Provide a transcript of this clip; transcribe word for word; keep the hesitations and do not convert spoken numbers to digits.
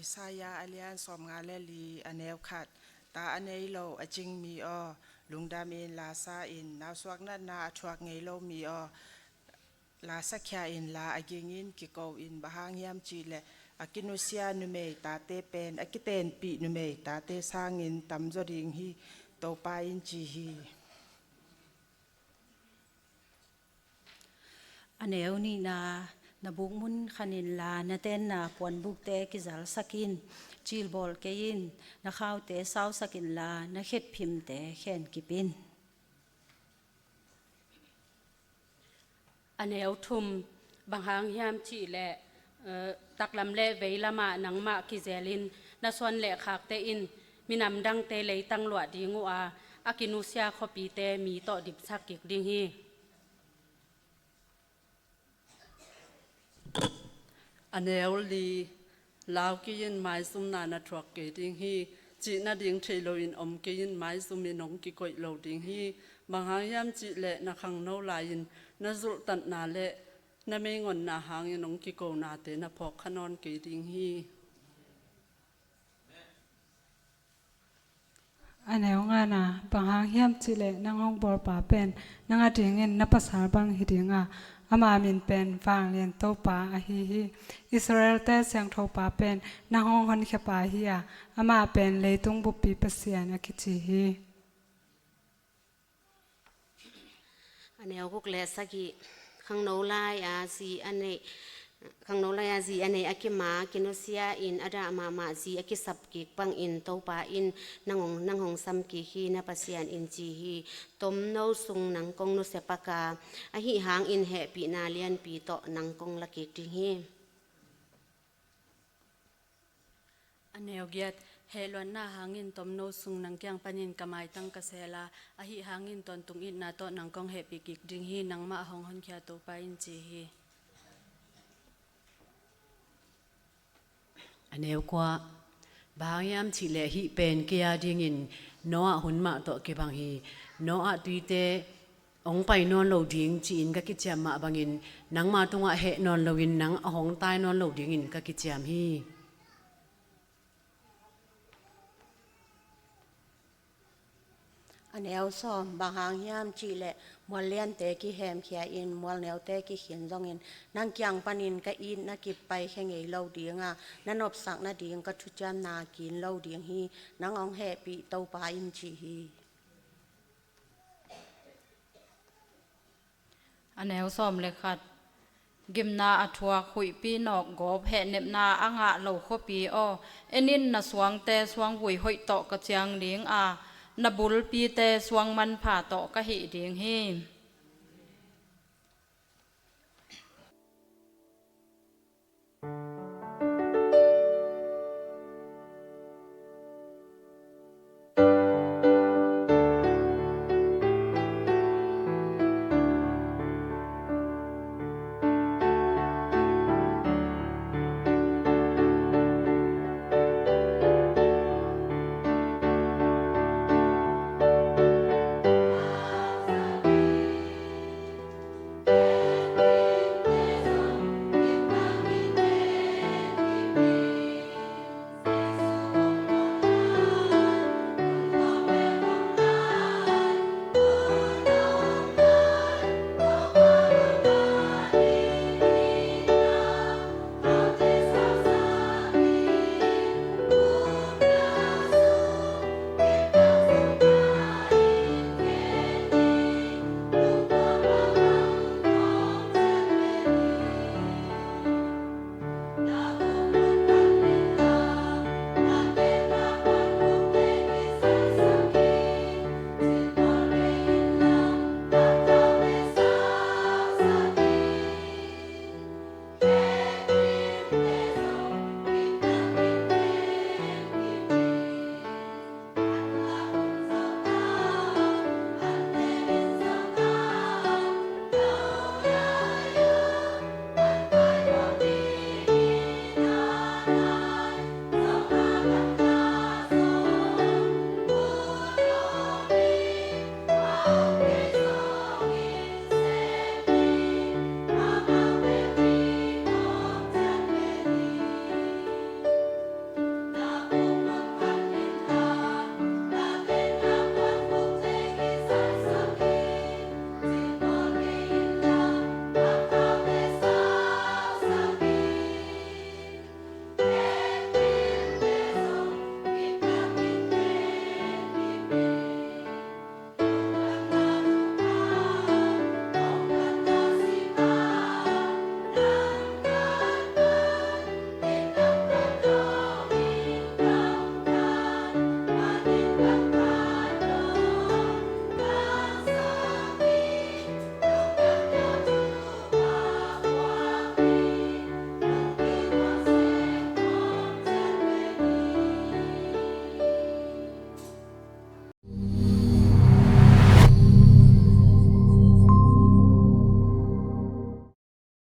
Isaiah a lian sawmnga le li, a neu khat. Ta a nei lo a cing mi aw, lungdam in la sa in. Nausuak natna a thuak ngei lo mi aw, la sakhia in. La a ging in kiko in. Bang hang hiam cih leh a kinusia numei tate pen a kitenpih numei tate sangin tamzaw ding hi, Topa in ci hi. A neu nihna. Na bukmun khan inla, na tenna puanbukte kizalsak in. Cilbawl kei in. Na khaute sausak inla, na khetphimte khen kip in. A neu thum. Bang hang hiam cih leh, eh, taklam le veilamah nangmah kizelin na suan le khakte in minam dangte leitang luah ding uh a, a kinusia khuapite mi tawh dipsak kik ding hi. A neu li. Lau kei in, maizumna na thuak kei ding hi. Cih nading thei loin om kei in, maizum in hong kikoih lo ding hi. Bang hang hiam cih leh na khangno lai-in na zulhtatna le na meingonna hangin hong kikonate na phawkkha nawn kei ding hi. A neu ngana. Bang hang hiam cih leh nang hong bawlpa pen nang adingin na pasal bang hi ding a, ama min pen Vanglian Topa ahi hi. Israel-te Siangthopa pen nang hong honkhiapa hi a, amah pen leitung buppi Pasian a kici hi. A neu guk le sagih. Khangno lai-a zi a neih, khangno lai-a zi a neih a kima kinusia in a dah mahmah zi a kisap kik bangin Topa in nang hong, nang hong sam kik hi, na Pasian in ci hi. Tomno sung nang kong nusia pak a, ahih hangin hehpihna lianpi tawh nang kong la kik ding hi. A neu giat. Hehluatna hangin tomno sung nang kiang panin ka maitang ka sel a, ahih hangin tawntung itna tawh nang kong hehpih kik ding hi, nangmah a hong honkhia Topa in ci hi. A neu kua. Bang hang hiam cih leh hih pen kei a dingin Noah hun mah tawh kibang hi. Noah tuite hong pai nawn lo ding ci-in ka kiciam mah bangin nangma tungah heh nawn loin nang a hong tai nawn lo dingin ka kiciam hi. A neu sawm. Bang hang hiam cih leh mual liante kihemkhia in, mual neute kikhin zongin nang kiang panin ka itna kip paikhia ngei lo ding a, na nopsak nading ka thuciamna kin lo ding hi, nang hong hehpih Topa in ci hi. A neu sawm le khat. Gimna a thuak huihpi nawkgawp hehnepna a ngah lo khuapi aw, en in, na suangte suangvui hoih tawh ka ciang ding a, na bulpite suang manpha tawh ka hih ding hi.